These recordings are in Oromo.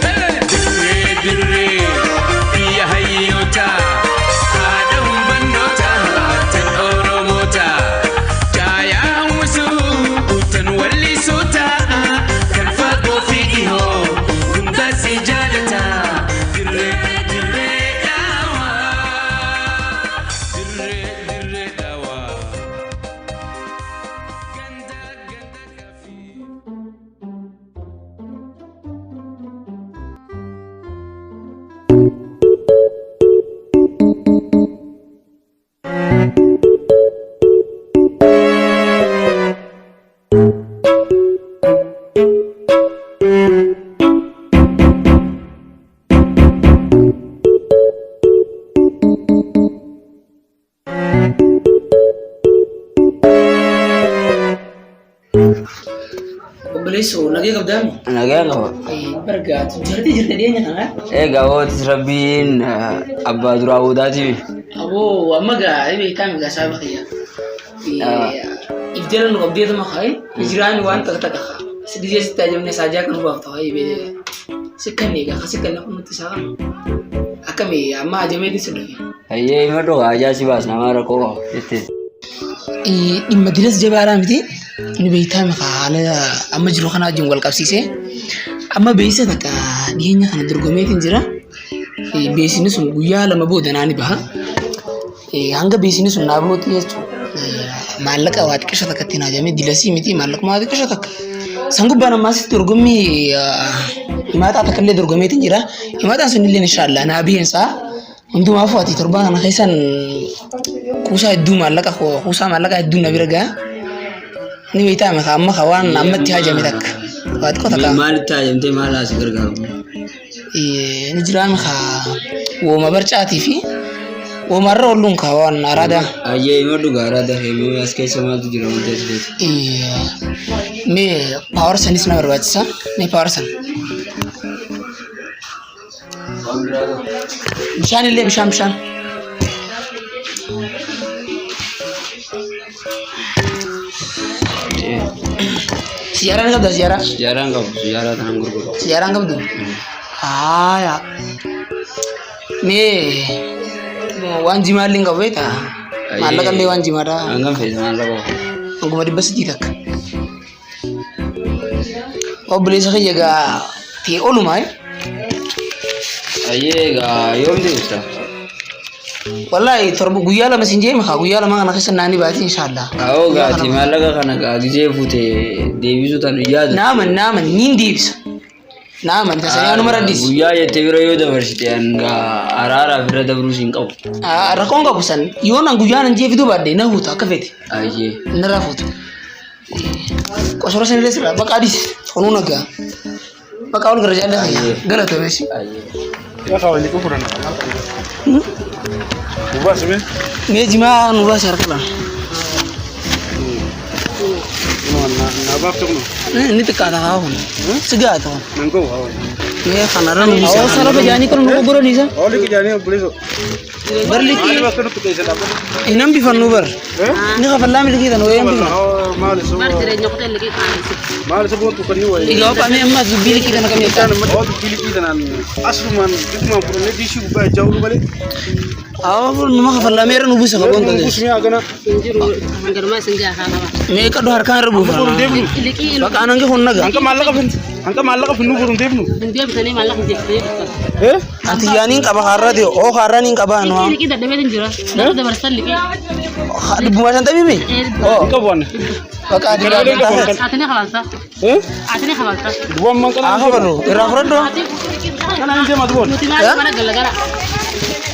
Dirree dirree biyya hayyootaa haadha humbannootaa tan Oromootaa caayaa hawwisuu tan wallisootaa kan fagoo fi dhihoo hundaa si jaalataa dirree dirree dhaawaa dirree dirree dhaawaa ganda ganda kafii. Obboleessoo nagee qabdaami? Nagaa qaba. Bargaa jarti jirte dhiyeenya kana. Egaa ootis rabbiin abbaa duraa boodaatiif. Aboo amma gaa beektaa migaa saaba kiyya. If jala nu qabdeetuma ka'e jiraan waan takka takka ka'a. Si gisee sitti ajabne saajaa kan hubaaf ta'u sikkanne egaa ka sikkanne kun nutti isaa akkami amma ajameetiin si dhufe. Hayyee hima dhugaa ajaa si baas nama rakkoo qaba jettee. Dhimma dinas jabaadhaa miti. Ni beektaa mika haala amma jiru kana wajjin wal qabsiisee amma beeksisa takka dhiyeenya kana dorgomeetiin jira. Beeksisni sun guyyaa lama booda naa ni baha. Hanga beeksisni sun naa bahutti jechuudha. Maallaqa waa xiqqisha takka ittiin hajamee dilasii miti maallaquma waa xiqqisha takka. San gubbaan ammaas dorgommii himaaxaa takka illee dorgomeetiin jira. Himaaxaan sun illee inshaallah naa biheensaa. Hundumaafuu ati torbaan kana keessan kuusaa hedduu maallaqa kuusaa maallaqa hedduu na bira gaha. Ni beektaa mika amma ka waan ammatti hajame takka. Waa xiqqoo takka. Maalitti hajamtee maal asi gargaaru? Ni jiraa mika wooma barcaatii fi wooma irra oolluun ka waan araadaa. Hayyee hima dhugaa araadaa heemee as keessa maaltu jira wanti as keessa? Mee paawar sanis na barbaachisa. Mee paawar san. Bishaan illee bishaan bishaan. Siyaaraan qabda siyaaraa? Siyaaraan qabu siyaaraa tanaan gurguru. Siyaaraan qabdu? Haaya. Mee waan jimaa illee hin qabu beektaa? Maallaqa illee waan jimaadha. Hangam feeta maallaqa? Hanguma 300 takka. Obboleessa kiyya egaa ta'e olumaa. Ayyee egaa yoom deebista? Wallaahi torba guyyaa lama sin jeemi kaa guyyaa lama kana keessa naani baati inshaallah. Awoo gaati maallaqa kana gaa gizee fuute deebisuu tan hin yaadu. Naaman naaman niin deebisa. Naaman tasanii anuma raddis. Guyyaa jettee bira yoo dabarsite an gaa araaraaf irra dabruu siin qabu. Rakkoon qabu san yoo nan guyyaa nan jee fiduu baadhe na huuta akka fete. Ayyee. Narraa fuutu. Qosoro sanillee sirraa baqaa dhiisi kunuu nagaa. Baqaa ol gara jaallee kiyya galatomeessi. Mee jimaa nu baasi harka lama. Inni xiqqaata haa kun. Si gaata kun. Mee kanarra nu buusa. Saraba jaanii kan nu gurguranii isa. Bar liqii hin hambifannu bar. Ni kafallaa milkii tan wayii hambifna. Bar jireenya kutee liqii qaanesse. Egaa ophame ammas dubbii liqii tana kamii akka. Awwa numa kafallaa meera nu buusa qaboon ta'e. Hin jiru hangarumaa isin gahaa haa qaba. Mee qadhu harkaan irra buufama. Liqii Baqaan hangi kun naga. Hanqa maallaqa finnu furuun deebnu. hin deebisanii maallaqa hin deebisanii dhuftan. Ati yaaniin qaba har'a ta'e oo har'aan hin qabaa nu. Liqii liqii dadhabee hin jira. Nama dabarsan liqii. 50 mi? Oo. Qabu waan. Baqaa ati Ati ni kabalta. Ati ni kabalta. Duwwaan man Haa kafalu irraa fudhadhu. Ati Kanaan hin deema duwwaan. nuti maal mana galagala.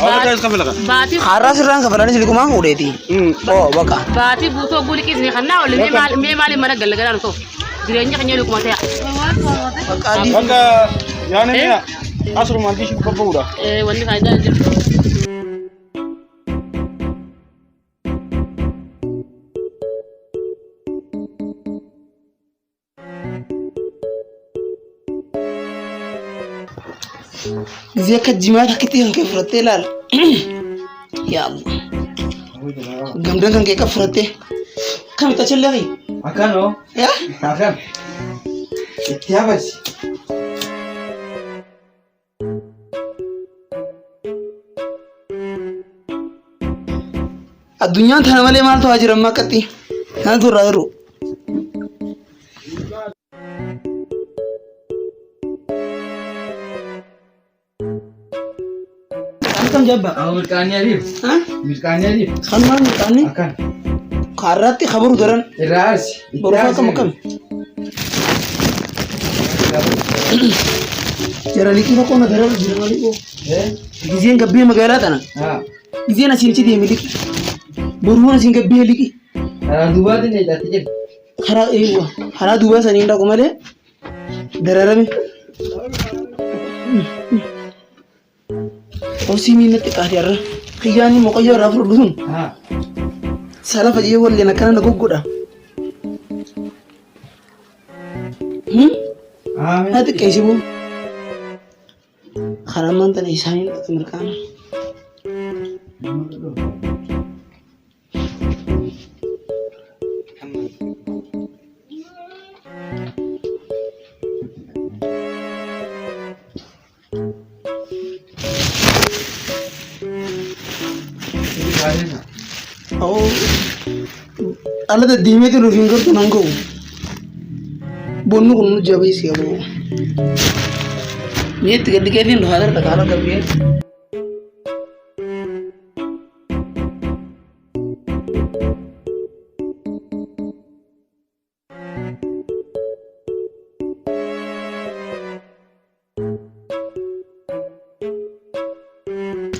Awwaala kaas kafala kan. Baatii Har'aa sirraan kafalanis liqumaan fuudheeti. Oo baqa. baatii guutuu oguu liqii isin kannaa olle mee maal mee maaliin mana galagala nu ta'u. Jireenya keenya liquma ta'e. Baqaa adii. Bakka yaani mi'a asurumaan diishii gubbaa Wanni faayidaa hin jiru. Gizee akka jimaa takkitti kan kee fudhattee ilaala. Yaa Allah. Gamdan kan kee akka fudhattee. Kamitti achillee fi? Akkan hoo? Yaa? Akkan. Itti hafasi. Addunyaan tana malee maaltu haa jiran makkatti? Kanatu irraa jiru. Akkam jabba? Mirqaanii adiif. Ha? Mirqaanii adiif. Kan maal mirqaanni? Akkan. Kaarraatti kabaru daran. Irraa arsi. Itti Borofaa arsi. akkam akkam? Jara liqii tokko na daran jira malee. Eh? Gizeen gabbee magaalaa tana. Haa. Gizeen asiin achi deeme liqii. Boruun asiin gabbee liqii. Karaa duubaatiin eegaatti jira. Karaa eewwa karaa duubaa saniin dhaqu malee dararame. Obsii miinatti qaati har'a. Kiyyaan moqoyyoo irraa fudhadhu sun Haa. salafa jee walleen akkana na goggodha. Haa. Na xiqqeessi boo. Karaa ammaan tana isaaniin dhaqu mirqaana. Oo. Ala deddeemeetu nuuf hin gartu nan ga'u. Bonni kun nu jabeessi aboo. Mi'eetti gad dhiqeetiin dhufaa darba kaala gabbee.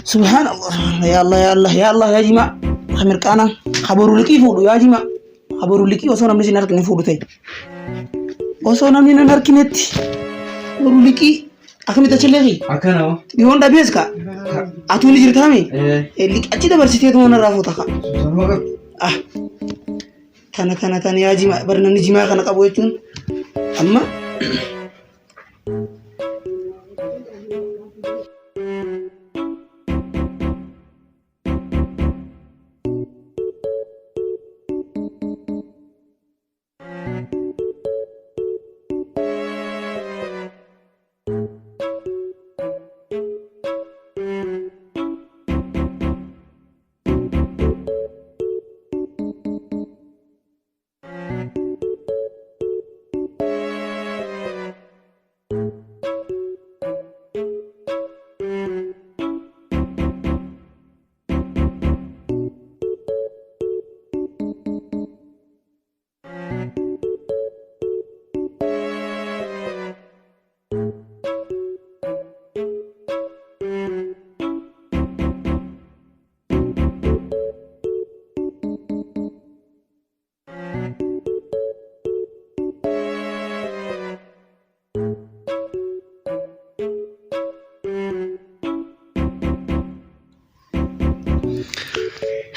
Subhaan Allah ya Allah ya Allah ya Allah ya jimaa mirqaana kabaru liqii fuudhu yaa jimaa kabaru liqii osoo namni sin harkine fuudhu ta'e osoo namni nan harkinetti kabaru liqii akkamitti achillee fi Akkana hoo? dhiyoon dhabees ka atuu ni jirtaami Eh. achi dabarsitee tuma narraa fuuta ka Sanuma qabdi. ah tana tana tana yaa jimaa bari namni jimaa kana qabu jechuun amma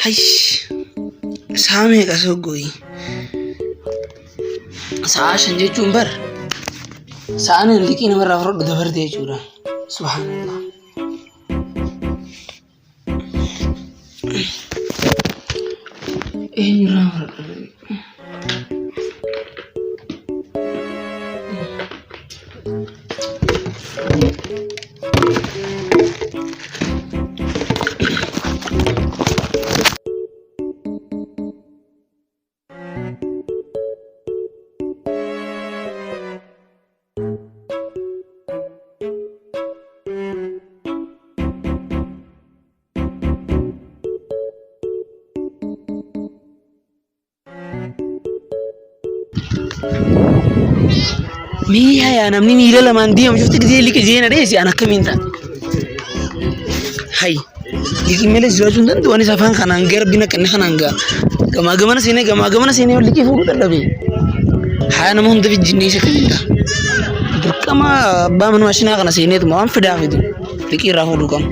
Hay sa'a meeqa soggooyi? Sa'a shan jechuun bar sa'aan liqii namarraa fudhadhu dabarte jechuudha. Subhaanallah. Eenyurraa fudhadhu? Mee yaa namni miila lamaan deemu cufti gisee liqii zeena dheesi an akkamiin ta'a? Hay liqii malee jiraachuu hin danda'u anis afaan kanaan gara bina qinne kanaan gaa gamaa gamana seenee gamaa gamana seenee liqii fuudhuu dadhabe. Haa nama hunda fijjinnee isa akkamiin ta'a? Dirqama abbaa mana maashinaa kana seeneetuma waan fidaa fidu liqii irraa fuudhuu qabna.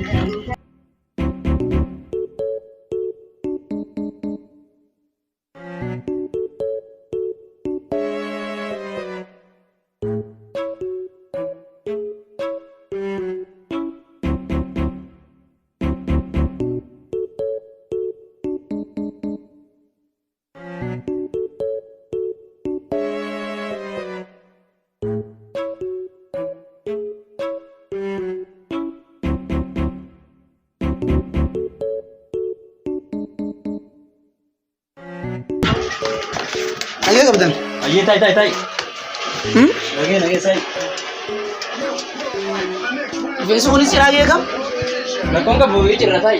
Ayyee taa'i taa'i taa'i. Nagee nagee saa'i. Rifeensi kunis ciraa gee kam? Rakkoon qabu jira taa'i.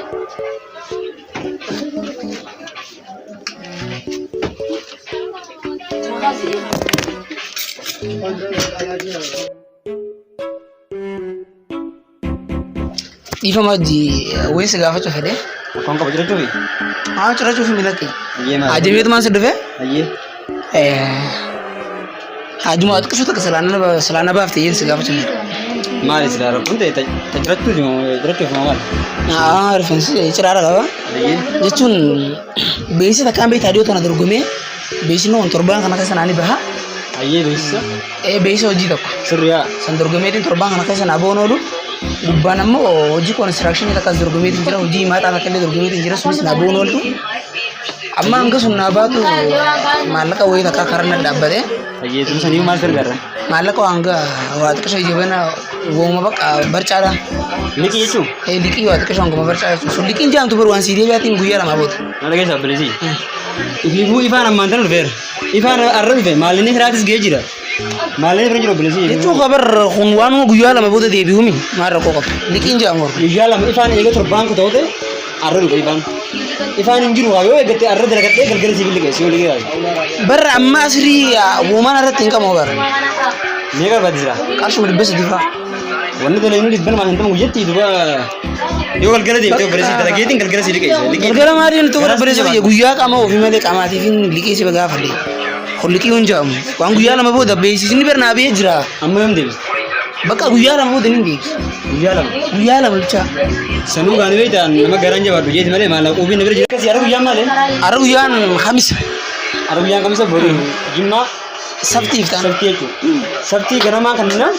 Dhiifama hojii wayii si gaafachuu fedhe. Rakkoon qabu jirachuufi? Haa cirachuuf hin milaqqi. Ayyee maal? Ajabeetumaan si dhufe. Ayyee. Haajuma xiqqisuu takka silaana baafte yeen si gaafachuu fedhe. Maali silaa rakkoon ta'e ta jirachuufi moo jirachuufi moo maali? Haa rifeensi ciraadha qaba. Ayyee. Jechuun beeksisa takkaan beektaa dhiyoo tana dorgomee beeksisni kun torbaan kana keessa naani baha. Ayyee beeksisa. Ee beeksisa hojii tokko. Sirriyaa. San dorgomeetiin torbaan kana keessa naa bahuun oolu. Gubbaan ammoo hojii koonistirakshinii takkas dorgomeetiin jira. Hojii himaaxaa takka illee dorgomeetiin jira. Sunis naa bahuun ooltu. Amma hanga sun naa baatu maallaqa wayii takka karaa na dhaabbate. Ayyee sun sanii maal gargaara? Maallaqa hanga waa xiqqisho jabana wooma bakka barcaadha. Liqii jechuun? Ee liqii waa xiqqisho hanguma barcaa jechuun. Sun liqiin jaamtu bar waan sii deebi'aatiin guyyaa lamaa booda. Na dhageessa obboleessi. Ifiifuu ifaan ammaan tana dhufeera. Ifaan arra dhufe maalinni firaatis ga'ee jira. Maalinni fira jiru obboleessi. Jechuun kabar kun waanuma guyyaa lama booda deebi'uumi maal rakkoo qaba. Liqiin jaamu warra. Guyyaa lama ifaan eega torbaan ku ta'ute arra dhufe ifaan. Ifaan hin jiru yoo eeggatte arra dalagadhee galgala siif liqeessi yoo liqee Barra amma asirrii womaan irratti hin qabu bara. Mee barbaachisira? Qarshuma 300 fa'aa. Wanni dalagnu 250 guyyatti duba yoo galgala deemte obboleessi dalageetiin galgala si liqeessa. Galgala maaliin nuti warra obboleessa kiyya guyyaa qaama ofii malee qaamaatiif hin liqii si gaafadhe. Kun liqii hin jedhamu. Waan guyyaa lama booda beeksisni barnaa biyya jira. Amma yoom deebista? Bakka guyyaa lama booda ni deebisa. Guyyaa lama. Guyyaa lama bichaa. Sanuu gaanii beektaa nama garaan jabaadhu jeeti malee maallaqa quufiin na bira jira. Akkasii har'a guyyaan maali? Har'a guyyaan Kamisa. Har'a guyyaan Kamisa boru Jimmaa Sabtiif ta'an. sabtii jechuudha. Sabtii ganamaa kan naan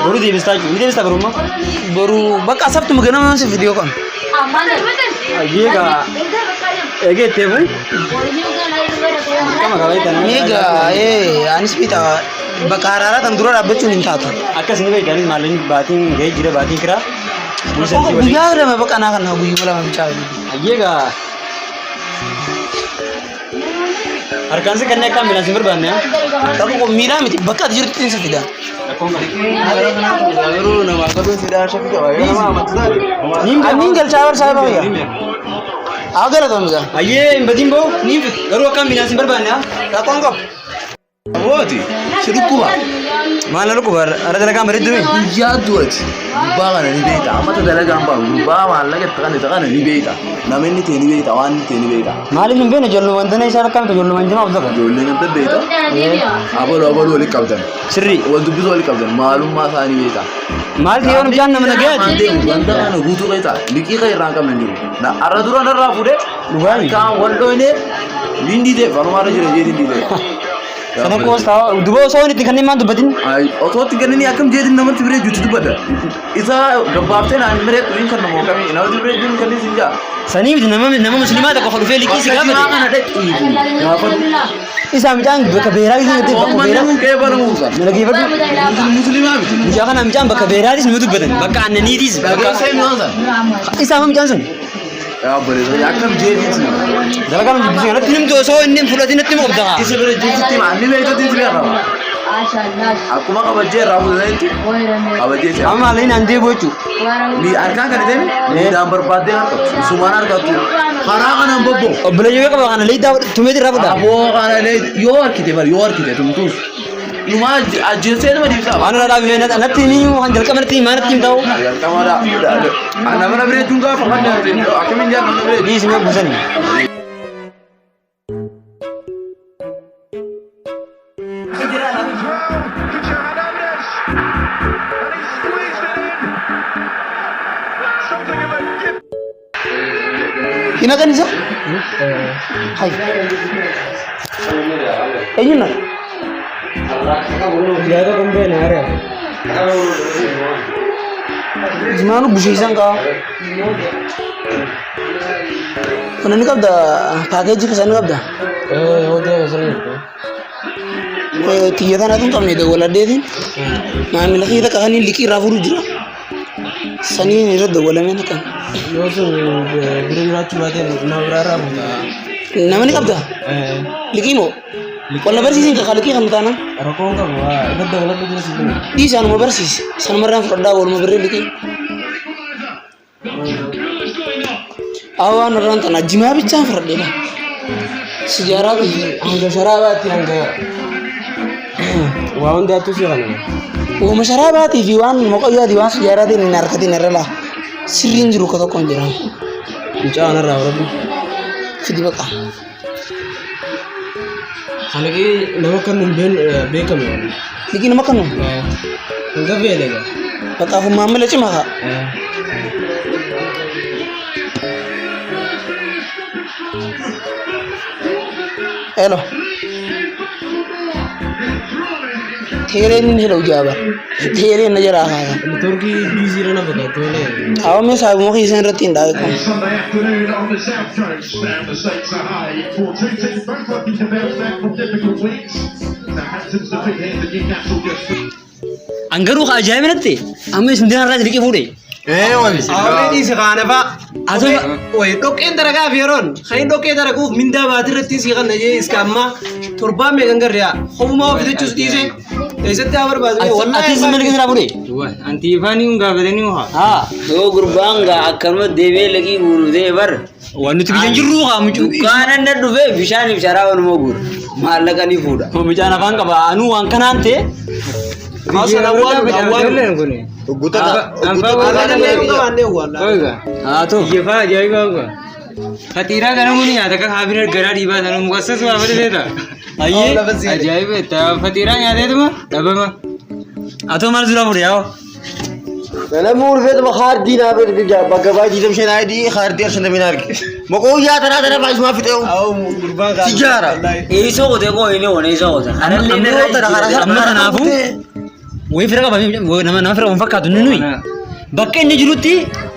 boru deebistaa jechuudha. Ni deebistaa borummaa? Boru bakka sabtuma ganamaan si fidiyoo qabna. Egaa eegee itti eeguun dirqama qabaa jettanii. Egaa anis bitaa bakka haraaraa tan dura dhaabbachuun hin taatu. Akkas ni beektanis maallaqni baatiin gahee jira baatiin kiraa. Buusantii waliin. Guyyaa lama bakka naa kana guyyuma lama bichaa. Egaa harkaan si kanneen akka ambulaansii hin barbaanne haa? Rakkoo kun miilaa miti bakka ati jirtutti hin fida. Rakkoon qaba. Garuu namaa qabeen sidaa shakkii qaba. Yoo nama amantu taate. Anniin galchaa barsaa baay'ee. Haa galatoomsa. Ayyee hin badin boo ni fitu garuu akka ambulaansii hin barbaanne haa? Rakkoon qabu. Abooti si dhukkuba. Maal na dhukkuba har'a dalagaan bareedduu mi? Guyyaa du'ati gurbaa kana ni beekta. Amata dalagaan baru gurbaa maallaqa itti kana kana ni beekta. Nama inni ta'e ni beekta waan inni ta'e ni beekta. Maaliif hin beekne ijoollumaan dana isaa lakkaa'amte ijoollumaan jimaa of daga. Ijoolleen adda beekta. Abaluu abaluu walitti qabdan. Sirrii. Wal dubbisuu walitti qabdan maalummaa isaa ni beekta. Maal ta'e yoo mucaan nama nagayaati? Deemu ganda kana guutuu beekta. Liqii kan irraa hin qabne hin jiru. Har'a dura narraa fuudhee Dhugaami. harkaan wal dhoynee niin diidee fanumaarra jira jeetiin diidee. Sana koos ta'a duba osoo inni itti kanneen maan dubbatin. Otoo itti kennanii akkam jeetiin namatti biree jirtu dubbata. Isa gabbaaftee naan biree xuriin kan nama kamii namatti biree jiru kan isin jaa. Sanii miti nama nama musliimaa tokko dhufee liqii si Bakka jimaa gaafate. kana dhaqii gaafadhu. Isaa mucaan bakka beeraa gisee jettee bakka Uummanni beeraa. kun qe'ee banamuusa. Mana geeffadhu. Musliimaa miti. Mucaa kana mucaan bakka beeraatis nama dubbatan bakka aannaniitis bakka Dhageessee mi'oonsa. isaa mucaan sun. Yaa obboleessa akkam jeetiin si. Dalagaa nu dubbisee natti himtu osoo inni hin fudhatin natti himu qabda. Isa bira jirtutti hima inni beektutti si beekama. Akkuma kabajjee irraa fuudhanitti kabajjee si. Amma maallaqni naan deebi'u jechuudha. Ni harkaan kan ta'e miidhaan barbaaddee harkattu. Sumaan harkattu. Karaa kanaan bobboo. Obboleeyyo qaba kana leeydaa tumeeti irraa fudha. Aboo kana yoo harkite bari yoo harkite tumtuus. Numaa ajjeessee nama deebisa. Waan irraa dhaabime natti himi kan jalqaba natti himi natti himta. Jalqaba nama na biree tun gaafa kan akkamiin jaa nama biree. Dhiisi mee buusanii. Hin haqan isa? Hai. Eenyuun naqe? Yaada kun beena hare. Jimaanu busheessan qaba. Kun inni qabda paakeejii keessaa inni qabda. Kiyya tanaatu hin qabne dawwaladheetiin maamila kiyya takka kan liqii irraa fuudhu jira. Saniin irra dawwalamee naqan. Yoo sun bira jiraachuu baate nama biraa irraa fuuta. Nama ni qabda? Liqii moo? Walla barsiisin ka liqii kan taana. Rakkoon qabu waa irra dabaladhu jira si kenna. Dhiisaanuma barsiisi. Sanumarraan fudhadhaa ooluma birree liqii. Awwaan irraan tana jimaa bichaan fudhadheedha. Sijaaraa Hanga sharaabaatti hanga waa hundaattuu si kana. Uuma sharaabaatii fi waan moqoyyaatii waan sijaaraatiin hin harkatin irra laa. Sirriin jiru akka tokko hin jiran. Mucaa kanarraa fudhadhu. Fidi baqa. Kalaqee nama kan hin beekame. Liqii nama kanu. Hanga feene egaa. Baqaaf maamila cimaa kaa. Hello. Teeleen inni hello jaabar. Teeleen na jalaa kaasa. Neetwoorkii biizii irra na fakkaatti malee. Awwa mee saabuma keessan irratti hin dhaaqu. Sunday afternoon on the south coast, and the stakes are high for two teams both looking to bounce back from difficult weeks. Southampton's defeat here to Newcastle just An garuu ka ajaa'iba natti amma isin dinarraa liqii fuudhe. Ee wali. Awwee dhiisi kaana fa'a. Atuma Wayi dhoqqeen daragaaf yeroon kan dhoqqee daraguuf mindaa baatii irratti sii kanna jee iska ammaa torbaan meeqan garriyaa homumaa of bitachuus dhiise eessatti haa barbaadu atis maal keessaa fuudhe? Antiifaanii kun gaafatanii haa. Haa. Yoo gurbaan gaa akkanuma deebi'ee liqii guuru ta'e bar. Waan nuti biyya hin jirru haa mucuu. Dukkaana na dhufee bishaaniif sharaa walumaa guura. Maallaqa ni fuudha. Mucaan afaan qaba anuu waan kanaan ta'e. Haa ta'u. Iyyafaa ajaa'ibaa uga. Faxiiraa kana muni nyaata akka haabina garaa dhiibaa sana mukassas waa fedhe Ayyee. Ajaa'iba itti faxiiraa nyaateetuma dhabama. Haa ta'u maal suuraa fuudhe yaa. Namni ulfeetuma kaardii naa beektu bakka baay'ee digdam shan ayidii kaardii shantamii naa arge. Maqoo yaa tanaa tana baay'isumaa fixee sijaara. Eessoo qotee koo inni oona eessoo qota. Amma kanaafuu wayii fira qaba nama nama fira qabu hin fakkaatu inni nuyi. Bakka inni jirutti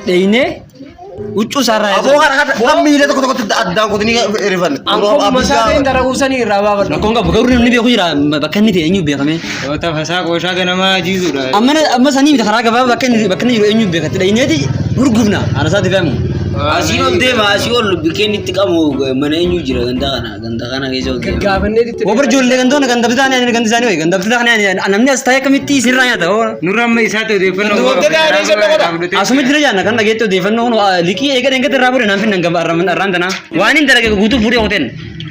dheeyinee huccuu isaarraa Aboo kana kana miila tokko tokkotti addaan kutanii rifan. Masaa daraguu sanii irraa baafadhu. Rakkoon qabu garuu namni beeku jira bakka inni ta'e eenyu beekame. Yoo tafasaa qooshaa ganamaa jiisuudha. Amma amma sanii miti karaa gabaabaa bakka inni bakka inni jiru eenyu beekatti dheeyineeti gurgufna ana isaatti fe'amu. Asii ol deema asii ol bikkeen itti qabu mana eenyu jira ganda kana ganda kana keessa ol deema. Gaafannee itti Wobar ijoollee gandoona ganda bitaa ni gandi isaanii wayi ganda bitaa ni namni as taa'ee akkamitti isinirraa nyaata hoo. Nurra amma isaatti odeeffannoo Asuma jira jaanna kan dhageetti odeeffannoo kun liqii eega dheengatti irraa fuudhe naan finnan gaba arraan tanaa waan hin dalage guutuu fuudhee hoteen.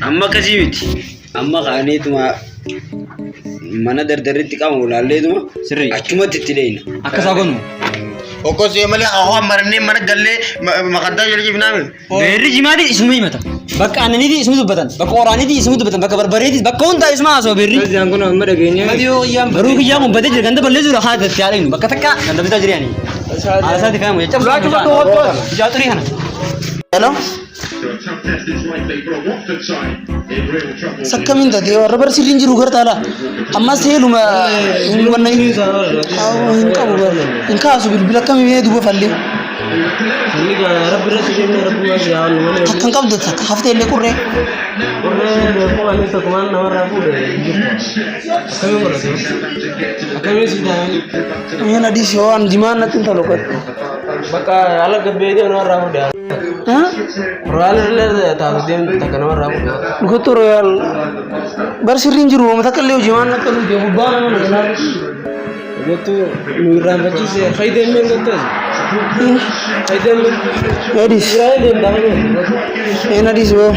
Amma akkasii miti. Amma kaaneetuma mana dardarritti qabu laalleetuma Sirrii. achumatti itti dheeyna. Akkasaa gonu. Okkosee malee hawaa marannee mana gallee makaddaa jala jibnaame. Beerri jimaati isuma himata. Bakka aannaniiti isuma dubbatan. Bakka qoraaniiti isuma dubbatan. Bakka barbareetis bakka hundaa isuma haasoo beerri. Isaan kun amma dhageenye. Garuu kiyyaan kun badee jira ganda ballee jira haa itti haadha bakka takka ganda bitaa jira yaani. Haala isaatti fayyadamu jecha. Ijaa xurii kana. Hello. So a tough test is likely for a Watford side in real trouble. Sakkamiin taatee warra bar sirriin jiru gartaala. Ammas heeluma hin wanna hin qabu bar. Hin kaasu bilbila akkamii mee duuba fallee. Inni rabbi irratti jennee rabbi waan yaa nu malee. Takka hin qabdu takka haftee illee qurree. Qorree beekuu ani tokkumaan namarraa fuudhe hin jirtu. Akkamiin godhatu? Akkamiin si taa'anii? Miin adii si waan jimaan natti hin tolu godhe. Bakka ala gabbee deemu namarraa fuudhe. Royaal illee taatu deemtu takka namarraa fuudhe. Dhugatti royaal bar sirriin jiru wama takka illee jimaan natti tolu deemu gubbaa nama naganaaf. Gottu nu irraanfachiise fayyadamee hin gottu. Fayyadamee. Adis. Miin adii si waan.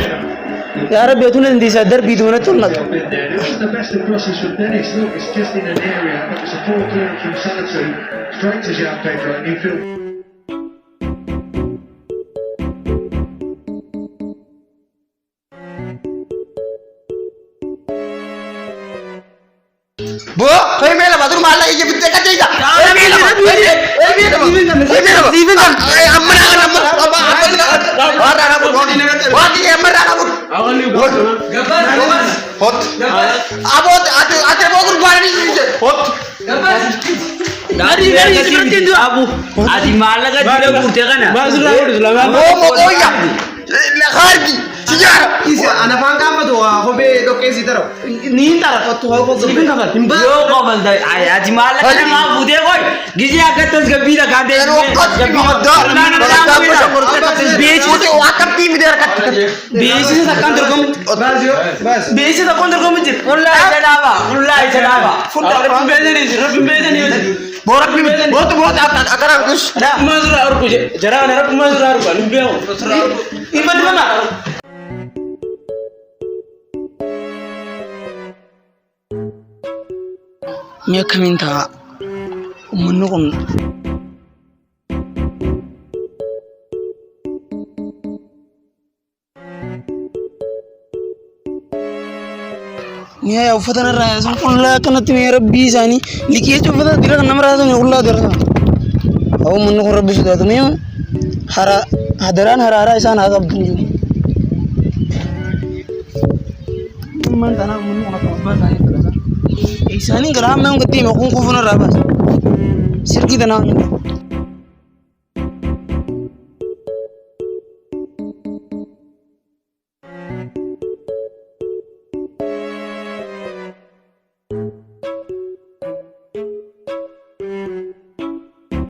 Yaa Rabbi atuun dandeessaa darbii duunatti ol naqe. This is the best of crosses from Dennis. Look, it's just in an area. That was a poor clearance from Salatu. Straight to João Pedro, and you feel Bo, fai mela badur mala ije bitte ka jeja. Fai mela ba. Fai mela ba. Fai mela ba. Ai amma na amma amma amma wa ra na bu. Wa di amma ra na bu. Hot. Abo ate ate bo gurbani ije. Hot. Dari dari seperti itu abu. Ati maallaqa jira guute kana. Bo mo koya. La kharji. Sijaara. Isa ana afaan gaafatu waa kophee dhoqqee si tarawu. Ni hin tara. Siif hin kafal. Hin Yoo qomal ati maallaqa namaa fuutee qoy gizee akka tasgabbiidha kan ta'e. Beeksisa takkaan dorgomu. Beeksisa takkaan dorgomu jira. Qullaa isa dhaaba. Qullaa isa dhaaba. Fuula rabbiin beeksanii jira. Rabbiin beeksanii jira. Rabbumaa surraa argu jara kana rabbumaa surraa argu ani beeku. Dhimma dhimma. Mee akkamiin ta'a? Uummanni kun Mi'a yaa uffata narraa yaasan qullaa akkanatti mi'a rabbii isaanii liqii jechuun uffata dira kan namarraa yaasan qullaa dira sana. Haa uummanni kun rabbi sodaatu mi'a hara hadaraan haraaraa isaan haa qabdu hin jiru. Ummaan tanaa uummanni kun akka abbaa isaanii fudhata. Isaaniin gara hamma hin gattee kun kufuun irraa baasa. Sirkii tanaa hin jiru.